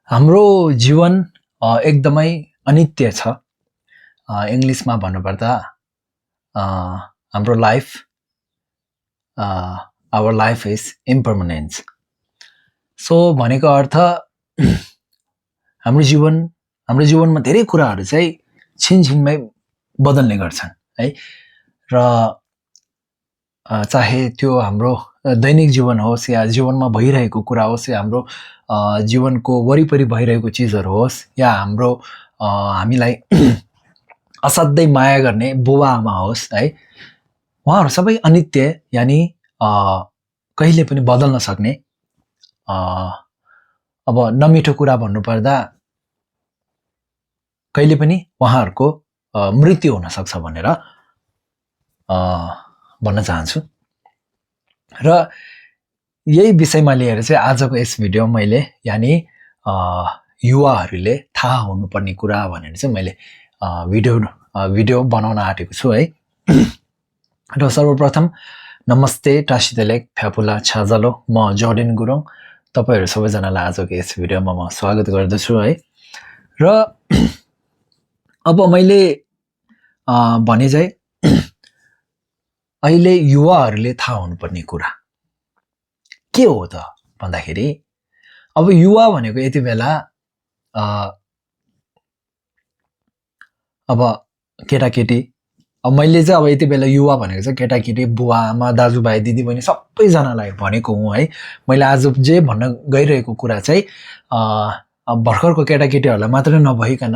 हाम्रो जीवन एकदमै अनित्य छ। इङ्ग्लिसमा भन्नुपर्दा हाम्रो life our life is impermanence. सो भनेको अर्थ हाम्रो जीवनमा धेरै कुराहरू चाहिँ छिनछिनमै बदल्ने गर्छन् है। र चाहे त्यो हाम्रो दैनिक जीवन होस् या जीवनमा भइरहेको कुरा होस् या हाम्रो जीवनको वरिपरि भइरहेको चिजहरू होस् या हाम्रो हामीलाई असाध्यै माया गर्ने बुबा आमा होस् है, उहाँहरू सबै अनित्य यानि कहिले पनि बदल्न सक्ने। अब नमिठो कुरा भन्नुपर्दा कहिले पनि उहाँहरूको मृत्यु हुन सक्छ भनेर भन्न चाहन्छु। र यही विषयमा लिएर चाहिँ आजको यस भिडियो मैले यानि युवाहरूले थाहा हुनुपर्ने कुरा भनेर चाहिँ मैले भिडियो बनाउन आँटेको छु है। र सर्वप्रथम नमस्ते टासितेलेक फ्यापुला छाजालो, म जर्डेन गुरुङ। तपाईहरू सबैजनालाई आजको यस भिडियोमा म स्वागत गर्दछु है। र अब मैले भने चाहिँ अहिले युवाहरूले थाहा हुनुपर्ने कुरा के हो त भन्दाखेरि, अब युवा भनेको यति बेला अब केटाकेटी, अब मैले चाहिँ अब यति बेला युवा भनेको चाहिँ केटाकेटी, बुवा आमा, दाजुभाइ, दिदीबहिनी सबैजनालाई भनेको हुँ है। मैले आज जे भन्न गइरहेको कुरा चाहिँ अब भर्खरको केटाकेटीहरूलाई मात्रै नभइकन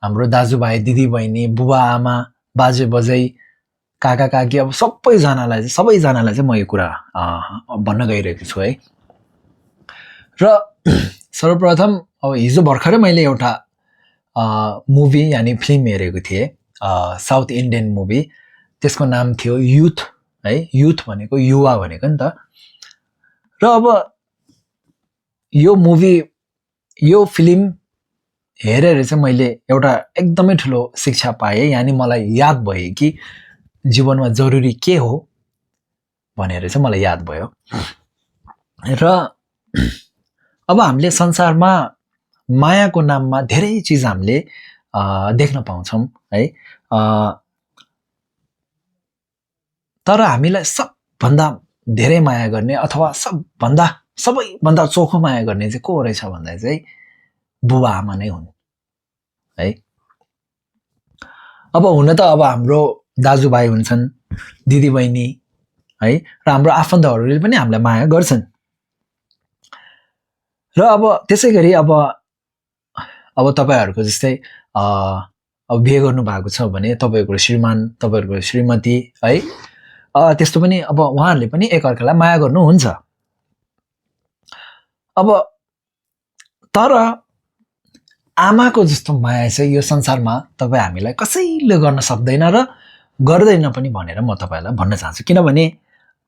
हाम्रो दाजुभाइ, दिदीबहिनी, बुवा आमा, बाजे बजै, काका काकी, अब सबैजनालाई चाहिँ म यो कुरा भन्न गइरहेको छु है। र सर्वप्रथम अब हिजो भर्खरै मैले एउटा मुभी यानि फिल्म हेरेको थिएँ, साउथ इन्डियन मुभी। त्यसको नाम थियो युथ है। युथ भनेको युवा भनेको नि त। र अब यो मुभी, यो फिल्म हेरेर चाहिँ मैले एउटा एकदमै ठुलो शिक्षा पाएँ। यानि मलाई याद भयो कि जीवनमा जरुरी के हो भनेर चाहिँ मलाई याद भयो। र अब हामीले संसारमा मायाको नाममा धेरै चिज हामीले देख्न पाउँछौँ है। तर हामीलाई सबभन्दा धेरै माया गर्ने अथवा सबैभन्दा चोखो माया गर्ने चाहिँ को रहेछ भन्दा चाहिँ बुबा आमा नै हुन् है। अब हुन त अब हाम्रो दाजुभाइ हुन्छन्, दिदीबहिनी है, र हाम्रो आफन्तहरूले पनि हामीलाई माया गर्छन्। र अब त्यसै गरी अब तपाईँहरूको जस्तै अब बिहे गर्नु भएको छ भने तपाईँहरूको श्रीमान, तपाईँहरूको श्रीमती है, त्यस्तो पनि अब उहाँहरूले पनि एकअर्कालाई माया गर्नुहुन्छ। अब तर आमाको जस्तो माया चाहिँ यो संसारमा तपाईँ हामीलाई कसैले गर्न सक्दैन र गर्दैन पनि भनेर म तपाईँलाई भन्न चाहन्छु। किनभने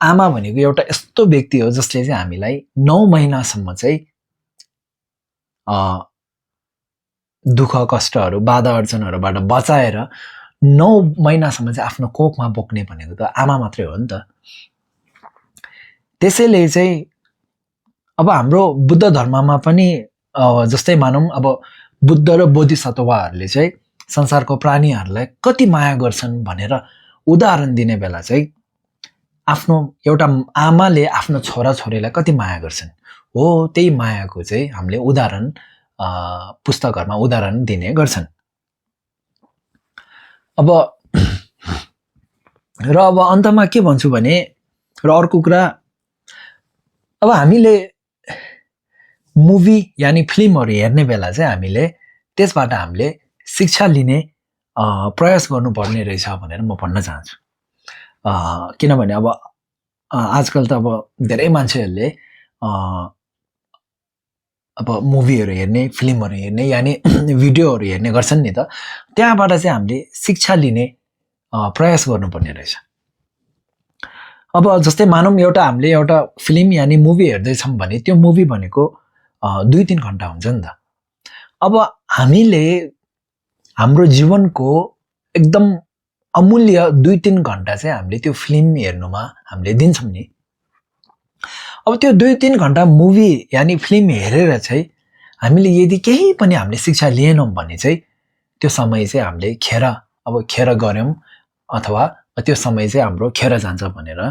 आमा भनेको एउटा यस्तो व्यक्ति हो जसले चाहिँ हामीलाई 9 महिनासम्म चाहिँ दुःख कष्टहरू, बाधा अर्चनहरूबाट बचाएर 9 महिनासम्म चाहिँ आफ्नो कोखमा बोक्ने भनेको त आमा मात्रै हो नि त। त्यसैले चाहिँ अब हाम्रो बुद्ध धर्ममा पनि जस्तै मानौँ, अब बुद्ध र बोधिसत्वहरूले चाहिँ संसारको प्राणीहरूलाई कति माया गर्छन् भनेर उदाहरण दिने बेला चाहिँ आफ्नो एउटा आमाले आफ्नो छोराछोरीलाई कति माया गर्छन् हो, त्यही मायाको चाहिँ हामीले उदाहरण पुस्तकहरूमा उदाहरण दिने गर्छन्। अब अन्तमा के भन्छु भने, र अर्को कुरा, अब हामीले मुभी यानि फिल्महरू हेर्ने बेला चाहिँ हामीले त्यसबाट हामीले शिक्षा लिने प्रयास गर्नुपर्ने रहेछ भनेर म भन्न चाहन्छु। किनभने अब आजकल त अब धेरै मान्छेहरूले अब मुभीहरू हेर्ने, फिल्महरू हेर्ने यानि भिडियोहरू हेर्ने गर्छन् नि त। त्यहाँबाट चाहिँ हामीले शिक्षा लिने प्रयास गर्नुपर्ने रहेछ। अब जस्तै मानौँ हामीले एउटा फिल्म यानि मुभी हेर्दैछौँ भने त्यो मुभी भनेको 2-3 घन्टा हुन्छ नि त। अब हामीले हाम्रो जीवनको एकदम अमूल्य 2-3 घन्टा चाहिँ हामीले त्यो फिल्म हेर्नुमा हामीले दिन्छौँ नि। अब त्यो 2-3 घन्टा मुभी यानि फिल्म हेरेर चाहिँ हामीले यदि केही पनि हामीले शिक्षा लिएनौँ भने चाहिँ त्यो समय चाहिँ हामीले खेर गऱ्यौँ अथवा त्यो समय चाहिँ हाम्रो खेर जान्छ भनेर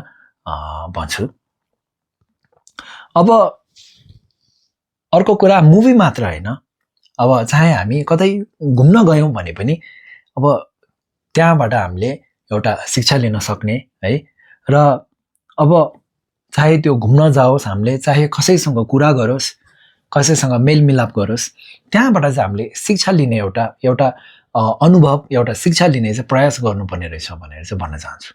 भन्छु। अब अर्को कुरा मुभी मात्र होइन, अब चाहे हामी कतै घुम्न गयौँ भने पनि अब त्यहाँबाट हामीले एउटा शिक्षा लिन सक्ने है। र अब चाहे त्यो घुम्न जाओस्, हामीले चाहे कसैसँग कुरा गरोस्, कसैसँग मेलमिलाप गरोस्, त्यहाँबाट चाहिँ हामीले शिक्षा लिने एउटा अनुभव, एउटा शिक्षा लिने चाहिँ प्रयास गर्नुपर्ने रहेछ भनेर चाहिँ भन्न चाहन्छु।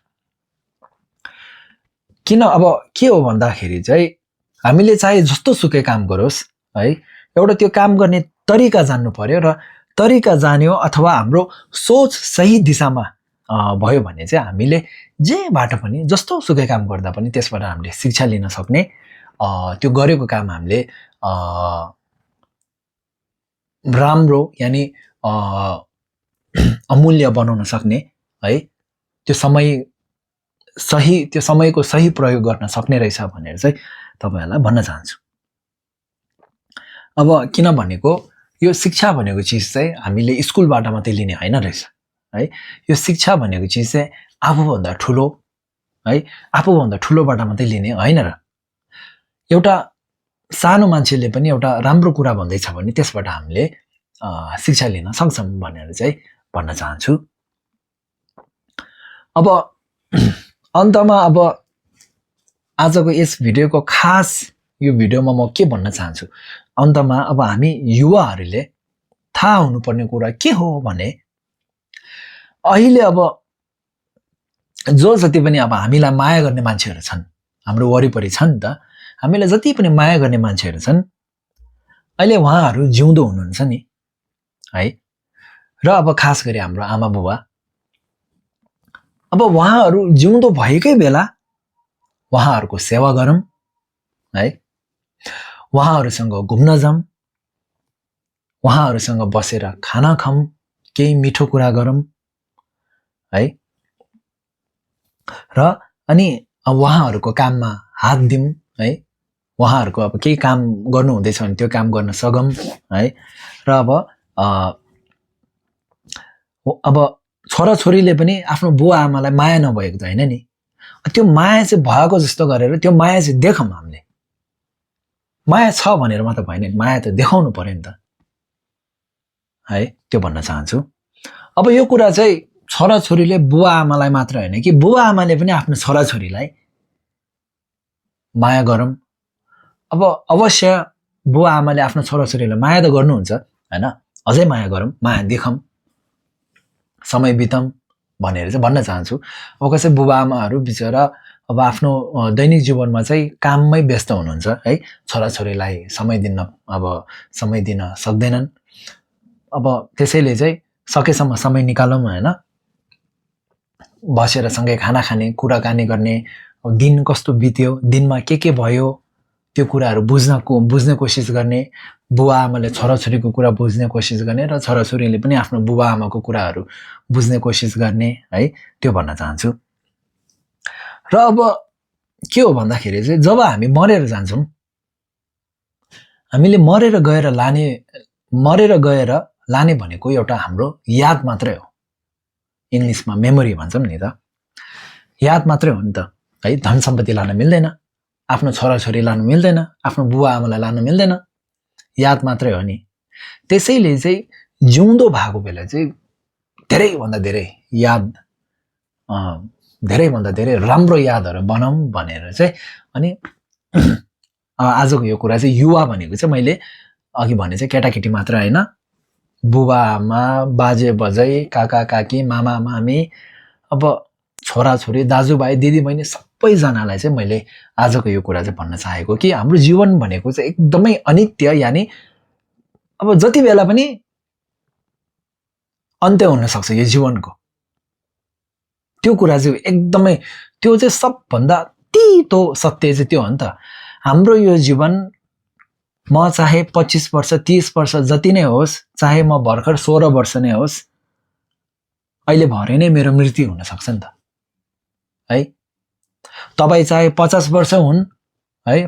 किन अब के हो भन्दाखेरि चाहिँ हामीले चाहे जस्तो सुकै काम गरोस् है, एउटा त्यो काम गर्ने तरिका जान्नु पर्यो र तरिका जान्यो अथवा हाम्रो सोच सही दिशामा भयो भने चाहिँ हामीले जेबाट पनि जस्तो सुकै काम गर्दा पनि त्यसबाट हामीले शिक्षा लिन सक्ने, त्यो गरेको काम हामीले राम्रो यानि अमूल्य बनाउन सक्ने है, त्यो समयको सही प्रयोग गर्न सक्ने रहेछ भनेर चाहिँ तपाईहरुलाई भन्न चाहन्छु। अब किन भनेको यो शिक्षा भनेको चिज चाहिँ हामीले स्कुलबाट मात्रै लिने होइन रहेछ है। यो शिक्षा भनेको चिज चाहिँ आफूभन्दा ठुलो है, आफूभन्दा ठुलोबाट मात्रै लिने होइन र एउटा सानो मान्छेले पनि एउटा राम्रो कुरा भन्दैछ भने त्यसबाट हामीले शिक्षा लिन सक्छौँ भनेर चाहिँ भन्न चाहन्छु। अब अन्तमा अब आजको यस भिडियोको खास यो भिडियोमा म के भन्न चाहन्छु, अन्तमा अब हामी युवाहरूले थाहा हुनुपर्ने कुरा के हो भने अहिले अब जो जति पनि अब हामीलाई माया गर्ने मान्छेहरू छन्, हाम्रो वरिपरि छन् नि त, हामीलाई जति पनि माया गर्ने मान्छेहरू छन्, अहिले उहाँहरू जिउँदो हुनुहुन्छ नि है। र अब खास गरी हाम्रो आमा बुबा, अब उहाँहरू जिउँदो भएकै बेला उहाँहरूको सेवा गरौँ है, उहाँहरूसँग घुम्न जाऊँ, उहाँहरूसँग बसेर खाना खाऊँ, केही मिठो कुरा गरौँ है। र अनि उहाँहरूको काममा हात दिउँ है, उहाँहरूको अब केही काम गर्नु हुँदैछ भने त्यो काम गर्न सकौँ है। र अब छोराछोरीले पनि आफ्नो बुवा आमालाई माया नभएको त होइन नि, त्यो माया चाहिँ भएको जस्तो गरेर त्यो माया चाहिँ देखौँ हामीले। माया छ भनेर मात्र भएन, माया त देखाउनु पर्यो नि त है, त्यो भन्न चाहन्छु। अब यो कुरा चाहिँ छोराछोरीले बुवा आमालाई मात्र होइन कि बुवा आमाले पनि आफ्नो छोराछोरीलाई माया गरौँ। अब अवश्य बुवा आमाले आफ्नो छोराछोरीलाई माया त गर्नुहुन्छ होइन, अझै माया गरौँ, माया देखौँ, समय बिताउँ भनेर चाहिँ भन्न चाहन्छु। अब कसै बुबा आमाहरू बिचरा अब आफ्नो दैनिक जीवनमा चाहिँ काममै व्यस्त हुनुहुन्छ है, छोराछोरीलाई समय दिन सक्दैनन्। अब त्यसैले चाहिँ सकेसम्म समय निकालौँ होइन, बसेर सँगै खाना खाने, कुराकानी गर्ने, दिन कस्तो बित्यो, दिनमा के भयो त्यो कुराहरू बुझ्ने कोसिस गर्ने, बुवा आमाले छोराछोरीको कुरा बुझ्ने कोसिस गर्ने र छोराछोरीले पनि आफ्नो बुबा आमाको कुराहरू बुझ्ने कोसिस गर्ने है, त्यो भन्न चाहन्छु। र अब के हो भन्दाखेरि चाहिँ जब हामी मरेर जान्छौँ, हामीले मरेर गएर लाने भनेको एउटा हाम्रो याद मात्रै हो, इङ्ग्लिसमा मेमोरी भन्छौँ नि त, याद मात्रै हो नि त है। धन सम्पत्ति लान मिल्दैन, आफ्नो छोराछोरी लानु मिल्दैन, आफ्नो बुवा आमालाई लानु मिल्दैन, याद मात्रै हो नि। त्यसैले चाहिँ जिउँदो भएको बेला चाहिँ धेरैभन्दा धेरै राम्रो यादहरू बनाऊँ भनेर चाहिँ। अनि आजको यो कुरा चाहिँ युवा भनेको चाहिँ मैले अघि भने चाहिँ केटाकेटी मात्र होइन, बुबा आमा, बाजे बजै, काका काकी, मामा मामी, अब छोराछोरी, दाजुभाइ, दिदीबहिनी सबैजनालाई चाहिँ मैले आजको यो कुरा चाहिँ भन्न चाहेको कि हाम्रो जीवन भनेको चाहिँ एकदमै अनित्य, यानि अब जति बेला पनि अन्त्य हुन सक्छ यो जीवनको। त्यो कुरा चाहिँ एकदमै, त्यो चाहिँ सबभन्दा तितो सत्य चाहिँ त्यो हो नि त। हाम्रो यो जीवन म चाहे 25 वर्ष 30 वर्ष जति नै होस्, चाहे म भर्खर 16 वर्ष नै होस्, अहिले भरे नै मेरो मृत्यु हुन सक्छ नि त है। तपाईँ चाहे 50 वर्ष हुन् है,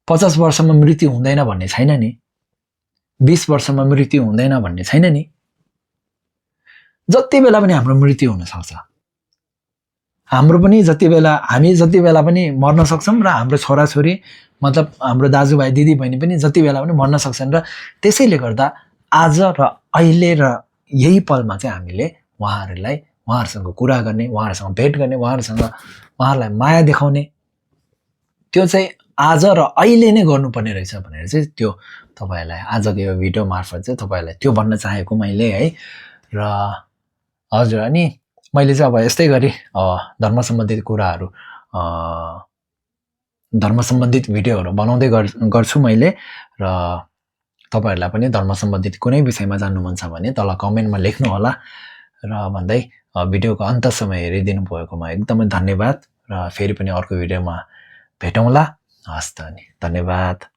50 वर्षमा मृत्यु हुँदैन भन्ने छैन नि। 20 वर्षमा मृत्यु हुँदैन भन्ने छैन नि। जति बेला पनि हाम्रो मृत्यु हुन सक्छ। हाम्रो पनि हामी जति बेला पनि मर्न सक्छौँ र हाम्रो छोराछोरी मतलब हाम्रो दाजुभाइ दिदीबहिनी पनि जति बेला पनि मर्न सक्छन्। र त्यसैले गर्दा आज र अहिले र यही पलमा चाहिँ हामीले उहाँहरूसँग कुरा गर्ने, उहाँहरूसँग भेट गर्ने, उहाँहरूलाई माया देखाउने, त्यो चाहिँ आज र अहिले नै गर्नुपर्ने रहेछ भनेर चाहिँ त्यो तपाईँहरूलाई आजको यो भिडियो मार्फत चाहिँ तपाईँहरूलाई त्यो भन्न चाहेको मैले है। र हजुर, अनि मैले चाहिँ अब यस्तै गरी धर्म सम्बन्धित कुराहरू, धर्म सम्बन्धित भिडियोहरू बनाउँदै गर्छु मैले। र तपाईँहरूलाई पनि धर्म सम्बन्धित कुनै विषयमा जान्नु मन छ भने तल कमेन्टमा लेख्नु होला। र भन्दै भिडियोको अन्तसम्म हेरिदिनु भएकोमा एकदमै धन्यवाद। र फेरि पनि अर्को भिडियोमा भेटौँला। हस् त, अनि धन्यवाद।